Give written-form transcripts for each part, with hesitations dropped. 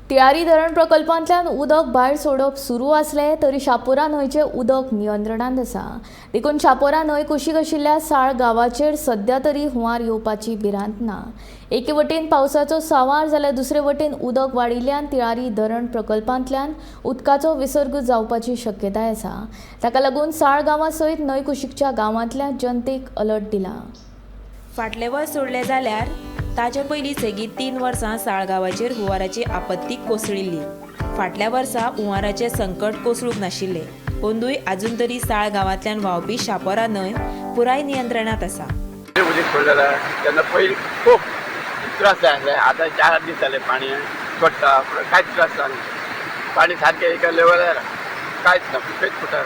तिळारी धरण प्रकल्पांतल्यान उदक भायर सोडप सुरू आसलें तरी शापोरा न्हंयचें उदक नियंत्रणांत आसा. देखून शापोरा न्हंय कुशीक आशिल्ल्या साळ गांवाचेर सध्या तरी हुंवार येवपाची भिरांत ना. एके वटेन पावसाचो सांवार जाल्यार दुसरे वटेन उदक वाडिल्ल्यान तिळारी धरण प्रकल्पांतल्यान उदकाचो विसर्ग जावपाची शक्यताय आसा. ताका लागून साळ गांवा सयत न्हंय कुशीकच्या गांवांतल्या जनतेक अलर्ट दिला. फाटले वर्स सोडलें जाल्यार ताचे पयलीं सेगीत 3 वर्सां साळगांवाचेर हुंवाराची आपत्ती कोसळिल्ली. फाटल्या वर्सा हुंवाराचें संकट कोसळूंक नाशिल्लें. अंदूय आजून तरी साळ गांवांतल्यान व्हांवपी शापोरा न्हंय पुराय नियंत्रणांत आसा. उदीक सोडलें तेन्ना पयलीं खूब त्रास जाय आसले. आतां 4 दीस जाले पाणी सोडटा, कांयच त्रास जायना. पाणी सारकें एका लेवलार, कांयच ना, खंयच फुटना.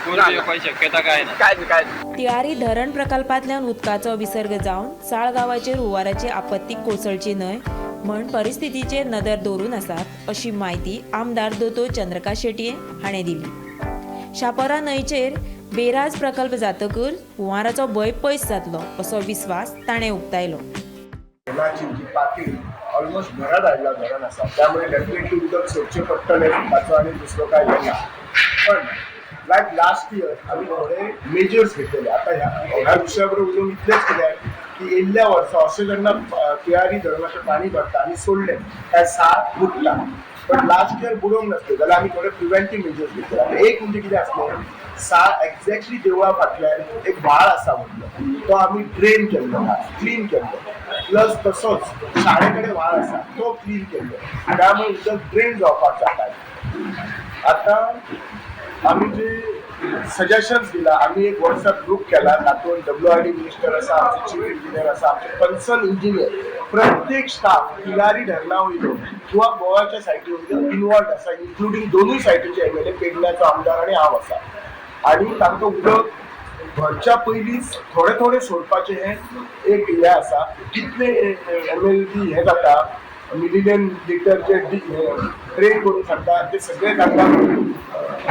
पूर येवपाची शक्यता काय ना? कांयच कांयच. तिळारी धरण प्रकल्पांतल्यान उदकाचो विसर्ग जावन साळ गांवाचेर हुंवाराची आपत्ती कोसळची न्हय म्हण परिस्थितीचेर नदर दवरून आसात अशी म्हायती आमदार दोतोर चंद्रकांत शेटये हाणें दिली. शापोरा न्हंयचेर बेराज प्रकल्प जातकच हुंवाराचो भंय पयस जातलो असो विस्वास ताणें उक्तायलो. धरणाची जी पातळी ऑलमोस्ट घरात हाडला धरण आसा, त्यामुळे डेफिनेटली उदक सोडचें पडटलें, ताचो आनी दुसरो काय हे ना. पण लायक लास्ट इयर आमी थोडे मेजर्स घेतलेले. आतां ह्या विशया बरोबर उलोवंक इतलेंच कित्याक की येयल्ल्या वर्सा अशें जेन्ना तिळारी धरणाचें पाणी भरता आनी सोडलें काय साळ बुडटा. पण लास्ट इयर बुडोवंक नासलें जाल्यार आमी थोडे प्रिवेंटीव मेजर्स घेतले. आतां एक म्हणजे कितें आसलें, साळ एक्झॅक्टली देवळा फाटल्यान एक व्हाळ आसा व्हडलो, तो आमी ड्रेन केल्लो, क्लीन केल्लो. प्लस तसोच शाळे कडेन व्हाळ आसा, तो क्लीन केल्लो. त्यामुळे उदक ड्रेन जावपाक जाता. आतां आमी जे सजेशन्स दिला, आमी एक वॉट्सएप ग्रुप केला, तातूंत डब्ल्यू आर डी मिनिस्टर आसा, आमचे चीफ इंजिनियर आसा, आमचे कन्सर्न इंजिनियर, प्रत्येक स्टाफ तिळारी धरणा वयलो किंवा गोवाच्या सायटी वयलो इनवॉल्ड आसा, इन्क्लुडींग दोनूय सायटीचे एमएलए, पेडण्याचो आमदार आनी हांव आसा. आनी तांकां उदक भरच्या पयलींच थोडे थोडे सोडपाचें हें एक हें आसा. कितले एमएल हे जाता, मिलियन लिटर जे ड्रेन करून सांगता, ते सगळे तांकां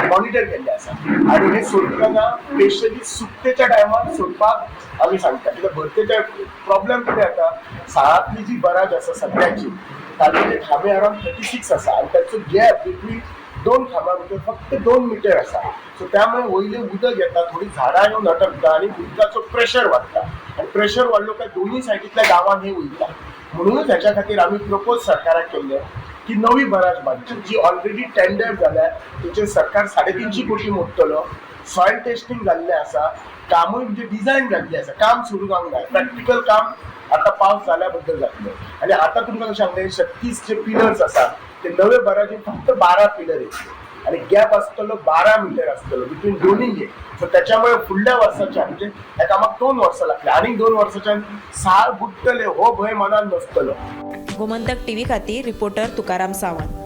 मॉनिटर केल्ले आसा. आनी हे सोडटना स्पेशली सुकतेच्या टायमार सोडपाक आमी सांगता, कित्याक भरतेच्या प्रॉब्लेम कितें जाता, साळांतली जी बराज आसा सद्याची, ताचे खांबे अरावंड 36 आसा आनी ताचो गॅप बिटवीन दोन खांब्या भितर फक्त 2 मिटर आसा. सो त्यामुळे वयलें उदक येता, थोडी झाडां येवन अटकता आनी उदकाचो प्रेशर वाडटा आनी प्रेशर वाडलो काय दोनूय सायडींतल्या गांवांत हें वयता. म्हणूनच हेच्या खातीर आमी प्रपोज सरकाराक केल्लें की नवी बराज बांदची, जी ऑलरेडी टेंडर जाल्या. तेचेर सरकार 350 कोटी मोडटलो. सॉयल टेस्टिंग जाल्लें आसा, कामूय म्हणजे डिझायन जाल्लें आसा, काम सुरू जावंक जाय. प्रॅक्टिकल काम आतां पावस जाल्या बद्दल जातलें. आनी आतां तुमकां कशें सांगलें, 36 जे पिलर्स आसा ते नवे बराजीन फक्त 12 पिलर येतले आनी गॅप आसतलो 12 मिटर आसतलो बिटवीन दोनूय हे. सो त्याच्यामुळे फुडल्या वर्साच्या, म्हणजे ह्या कामाक 2 वर्सां लागतली, आनीक 2 वर्साच्यान साळ बुडटले हो भंय मनान नसतलो. गोमंतक टीव्ही खातीर रिपोर्टर तुकाराम सावंत.